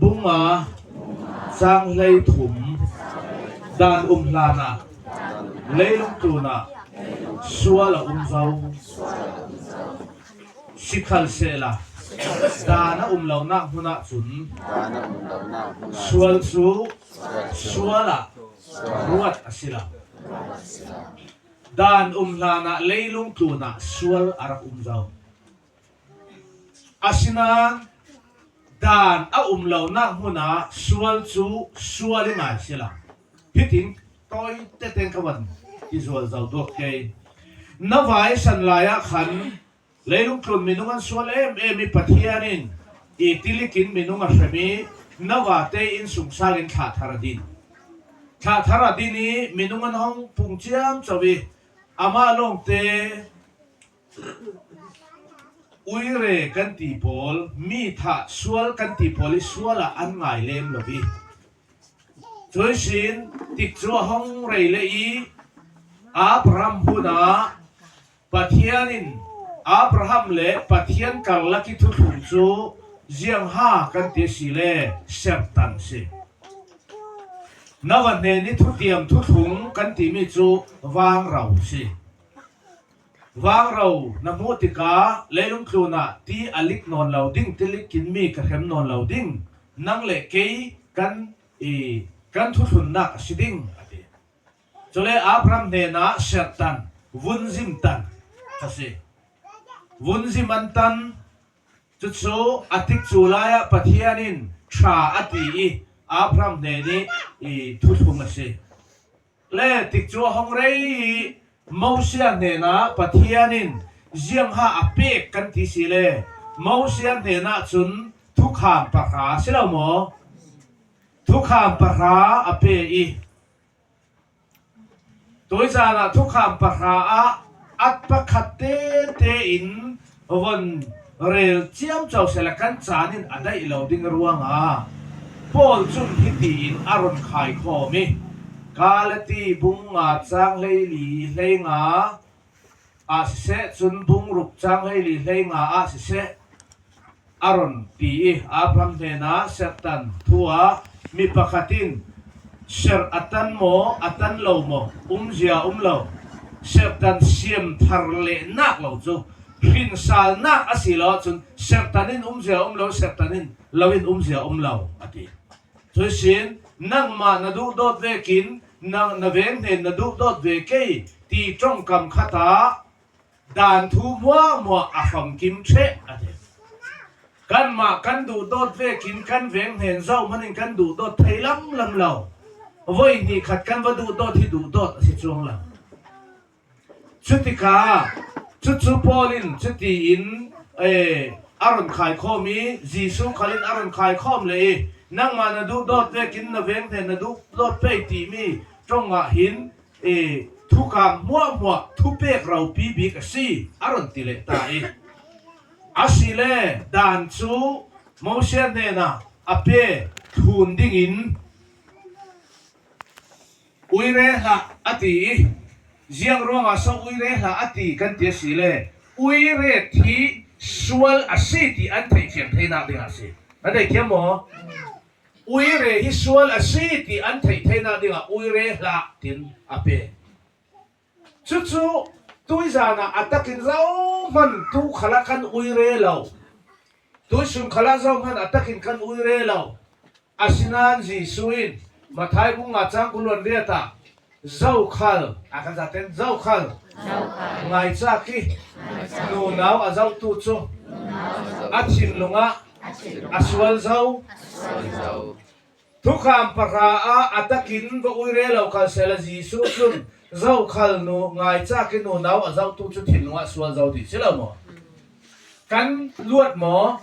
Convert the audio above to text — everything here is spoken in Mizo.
Bunga chang 13 Dan um hlanah leilung tlunah sual a um zau. Sikhal sehla dan a um lonak hmun ahcun sual cu sual ah ruat a si lo. Dan um hlanah leilung tlunah sual a rak um zau. Asinain dan a um lonak hmun ah sual cu sual i ngai si lo. Hitin tawi tete ka van i zual zau duak kei. Na vai san lai ah khan leilung tlun minung an sual emem i Pathian in i tilik in minung a hrem i na vate in sungsang in thla thar a din. Thla thar a din i minung an hong pung ciamco i amah lawngte Uire kan ti pawl, mi thah sual kan ti pawl i sual ah an ngai lem lo i cuisin tik cu a hong rei le i Abraham hun ah Pathian in Abraham le Pathian karlak i thuthlung cu ziangha kan ti a si le sertan si. Na va hnen i thutiam thuthlung kan timi cu vangrau si. Vangro na hmuh tikah leilung tlun ah ti a lik nawn lo ding, tilik in mi ka hrem nawn lo ding, nang le kei kan i kan thuthlunnak a si ding, a ti. Cule Abraham hnenah sertan, vunzim tan a si. Vunzim an tan, cucu a tikcu lai ah Pathian in ṭha a ti i Abraham hnen i i thuthlung a si. Le tik cu a hong rei i Moses hnenah Pathian in ziangha a pek kan ti si le Moses hnenah cun thukham pahra si lo maw? Thukham pahra a pe i Tuizan ah thukham pahra ah at pakhat tete in von rel ciamco sehla kan caan in a daih lo ding ruangah Paul cun hiti in a run khaikhawm i Galati bung nga caang 14 hleinga ah siseh cun bung ruk caang 14 hleinga ah siseh a run ti i Abraham hnenah serhtan thu ah mi pakhat in serh a tan maw a tan lo maw umzia um lo serhtan siam thar lehnak lo cu hrinsalnak a si lo ahcun serhtan in umzia um lo serhtan in loin umzia um lo a ti. Cuisin nangmah na duhdawt vekin na na veng hnen na duhdawt ve kei ti ṭongkam khat ah Dan thu muahmuah a famkim ṭheh a ti. Kanmah kan duhdawt vekin kan veng hnen zoh hmanh in kan duhdawt thei lamlam lo. Voi hnih khat kan va duhdawt hi duhdawt a si cuang lo. Cutikah cucu Paul in cuti in a run khaikhawm i Jesuh khal in a run khaikhawm le i nangmah na duhdawt vekin na veng hnen na duhdawt pei timi ṭong ah hin i thukam hmuahhmuah thupek ropi bik a si a run ti leh ta i a si le dan cu Moses hnenah a pe thlun dingin uire hlah a ti i ziang ruangah so uire hlah a ti kan ti a si le uire thi sual a si ti an theihfiang theinak ding a si nan theithiam maw? Uire hi sual a si ti an theih theinak dingah uire hlah tin a pek. Cucu tuizan ah a takin zohhmanh tu khal ah kan uire lo. Tuisun khal ah zohhmanh a takin kan uire lo. Asinain Jesuh in Matthai bung nga cang kuluan riat ah zokhal a kan zaten zokhal ngaica khi nunau a zohtu cu a thinlung ah a sual zo. Thukham pahra ah a takin va uire lo khal sela Jesuh cun zokhal nu ngaica khi nunau a zohtu cu thinlung ah sual zo ti si lo maw? Kan luat maw?